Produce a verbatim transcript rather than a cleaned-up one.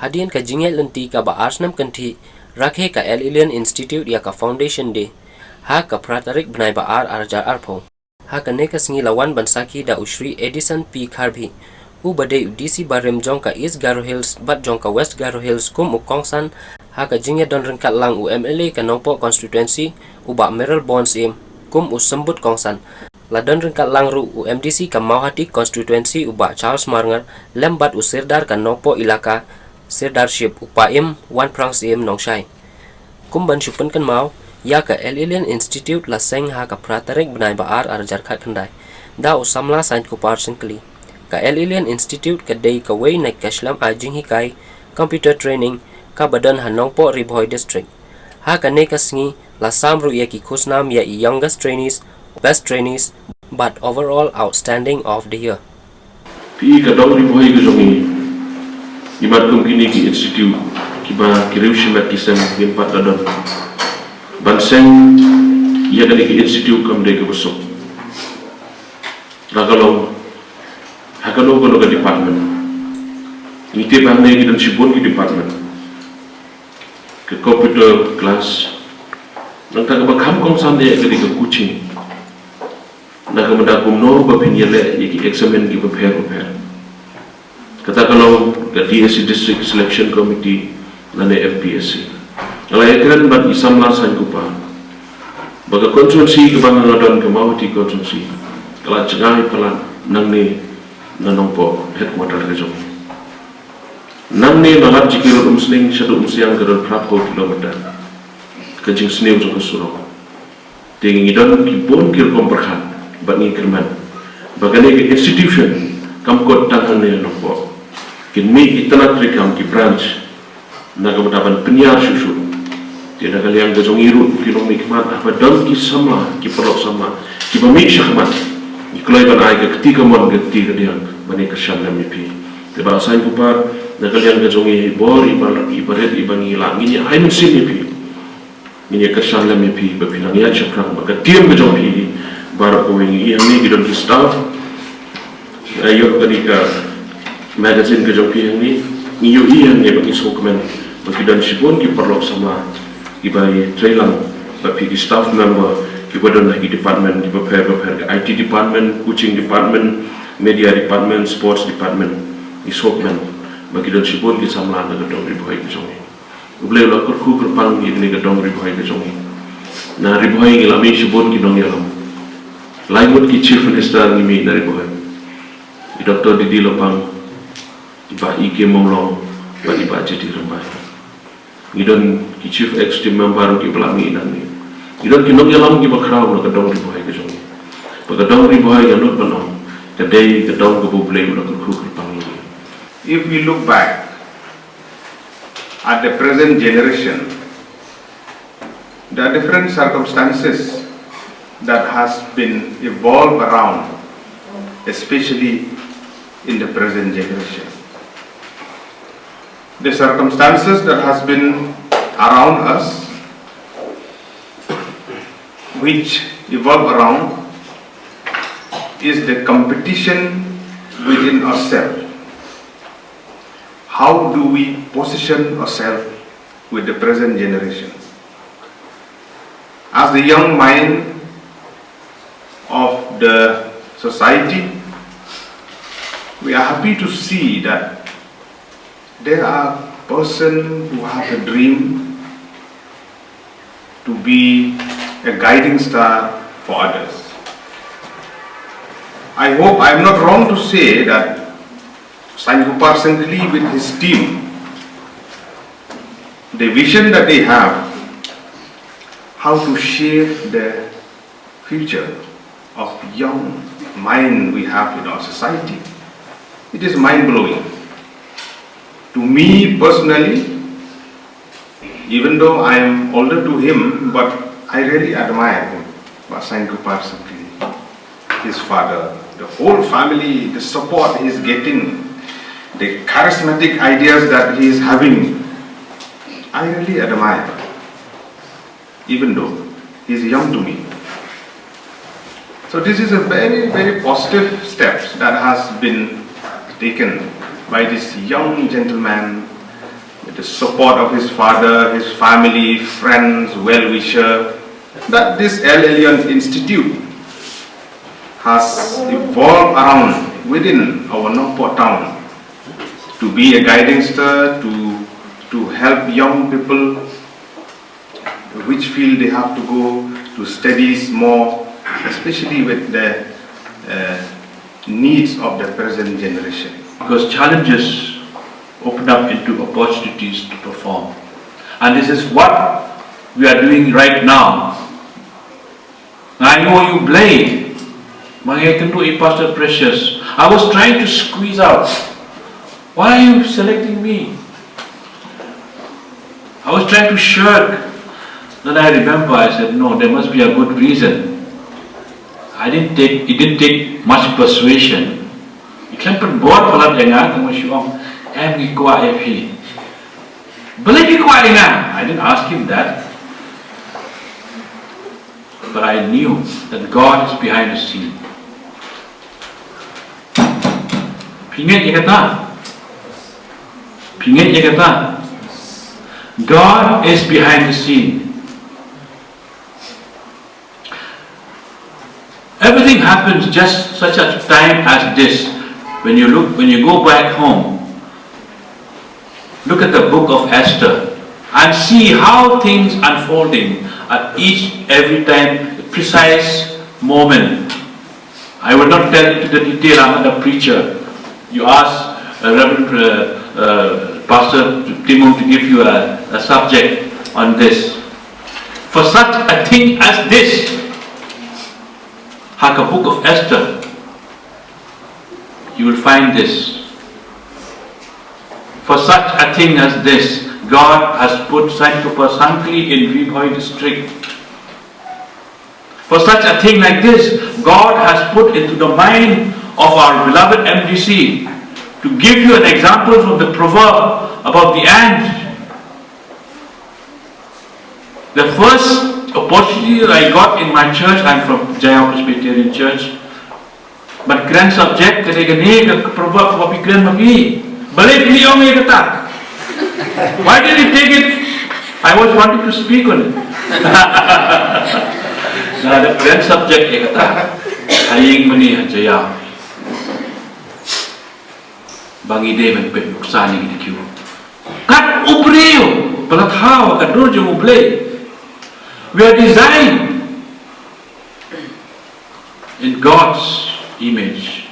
Hadien ka jingïaid lynti kaba ar snem kynthih, rakhe ka El Elyon Institute ïa ka Foundation Day ha ka phra tarik bnai ba ar arhajar arphew. Ha kane ka sngi la wan ban sakhi da u Shri Edison P Kharbhih, u ba dei u D C barim jong ka East Garo Hills bad jong ka West Garo Hills kum u kongsan ha ka jingïadon ryngkat lang u M L A ka Nongpoh Constituency, u Bah Mayralborn Syiem, kum u symbud kongsan. La don ryngkat lang ruh u M D C ka Mawhati Constituency, u Bah Charles Marngar, lem bad u Sirdar ka Nongpoh Elaka, Sirdarship, u Paiem Wanphrang Syiem Nongshai. Kum ban shu pynkynmaw, ïa ka El Elyon Institute la seng ha ka phra tarik bnai ba ar arhajar khatkhyndai da u samla Sainkupar Syngkli. Ka El Elyon Institute ka dei kawei na ka shlem ai jinghikai, computer training, kaba don ha Nongpoh Ri Bhoi District. Ha kane ka sngi la sam ruh ïa ki khusnam ïa i Youngest Trainees, Best Trainees bad Overall Outstanding of the Year. Phi i ka dong Ri Bhoi ka jong i, imat kum kine ki institute kiba ki riew shimet ki seng, ngim pat da don ban seng ïa kane ki institute kam dei kaba suk. La ka long ha kano kano ka department. Ngi tip hangne ki don shibun ki department. Ka computer class, nangta kaba kham kongsan de ka dei ka coaching. Na ka bynta kumno ba phin ïaleh ïa ki examen kiba pher ba pher. Kata ka long ka D S C, District Selection Committee, lane M P S C. Nga la ïakren bad i samla Sainkupar ba ka constituency kaba nga don, ka Mawhati constituency, ka la jngai palat nangne na Nongpoh headquarter ka jong i. Nangne na Ladjikirot Umsning shaduh Umsiang ka don phra phew kilometer ka jingsniew jong ka surok. Te ngi don ki bun ki rukom pyrkhat bad ngi kyrmen ba kane ka institution kam kut tang hangne ha Nongpoh. Kin mih ki tnat treikam, ki branch, na ka bynta ban pynïar shuh shuh. Te na ka liang ka jong ngi ruh ki nongmihkhmat, haba don ki samla, ki paralok samla kiba mih shakhmat, ngi kloi ban ai ka kti kamon, ka kti kadiang ban ïa kyrshan lem ïa phi. Te Bah Sainkupar, na ka liang ka jong ngi, bor iba, iba rit iba ngi lah, ngin ïa ai mynsiem ïa phi. Ngin ïa kyrshan lem ïa phi ba phi nang ïaid shaphrang bad ka team ka jong phi baroh kawei. Ngi i hangne ki don ki staff, ïoh kane ka magazine ka jong phi hangne. Ngi ïohi hangne ba ngi sngewkmen ba ki don shibun ki paralok samla kiba ïatrei lang bad phi, ki staff member kiba don ha ki department kiba pher ba pher, ka I T department, coaching department, media department, sports department. Ngi sngewkmen ba ki don shibun ki samla na ka dong Ri Bhoi ka jong ngi. U Blei u la kyrkhu kyrpang ïa kane ka dong Ri Bhoi ka jong ngi. Na Ri Bhoi ngi la mih shibun ki nongïalam. Lai ngut ki Chief Minister ngi mih na Ri Bhoi. I Doctor D D Lapang, i Bah E K Mawlong, bad i Bah J D Rymbai. Ngi don ki Chief Executive Member kiba la mih nangne. Ngi don ki nongïalam kiba khraw na ka dong Ri Bhoi ka jong ngi. Ba ka dong Ri Bhoi, nga nud ban ong, ka dei ka dong kaba U Blei u la kyrkhu kyrpang ïa ngi. If we look back at the present generation, there are different circumstances that has been evolved around, especially in the present generation. The circumstances that has been around us, which evolve around, is the competition within ourselves. How do we position ourselves with the present generation? As the young mind of the society, we are happy to see that there are persons who have a dream to be a guiding star for others. I hope I am not wrong to say that Sainkupar Syngkli with his team, the vision that they have, how to shape the future of young mind we have in our society. It is mind-blowing. To me personally, even though I am older to him, but I really admire him, Bah Sainkupar Syngkli. His father, the whole family, the support he is getting, the charismatic ideas that he is having, I really admire, even though he is young to me. So this is a very, very positive steps that has been taken by this young gentleman With the support of his father, his family, friends, well-wisher, that this El Elyon Institute has evolved around within our Nongpoh town to be a guiding star to, to help young people which field they have to go to studies more, especially with the uh, needs of the present generation. Because challenges open up into opportunities to perform. And this is what we are doing right now. Nga ainguh ïa U Blei, ma nga ïakynduh ïa Pastor Precious. I was trying to squeeze out. Why are you selecting me? I was trying to shirk. Then I remember, I said, no, there must be a good reason. I didn't take, it didn't take much persuasion. I khlem pynbor palat ïa nga, tang ba shu ong, em, ngi kwah ïa phi. Balei phi kwah ïa nga? I didn't ask him that. But I knew that God is behind the scene. Phi ngeit ïa kata? Phi ngeit ïa kata? God is behind the scene. Everything happens just such a time as this. When you look, when you go back home, look at the book of Esther and see how things unfolding at each, every time, the precise moment. I will not tell into the detail, I'm not a preacher. You ask uh, Reverend uh, uh, Pastor Timung to give you a, a subject on this. For such a thing as this, ha ka Book of Esther, you will find this. For such a thing as this, God has put Saint Kupa Sangkli in Ri Bhoi district. For such a thing like this, God has put into the mind of our beloved M D C to give you an example from the proverb about the ant. The first opportunity that I got in my church, I'm from Jaiaw Presbyterian Church, but kren subject ka dei kane ka proverb kaba phi kren ma phi. Balei phi ong ïa kata? Why did he take it? I was wanting to speak on it. Na da kren subject ïa kata. Ha ïing mane ha Jaiaw. Ba ngi dei ban peit nuksa ïa ki dei ki. Kat u briew, palat ha ka dur jong U Blei. We are designed in God's image.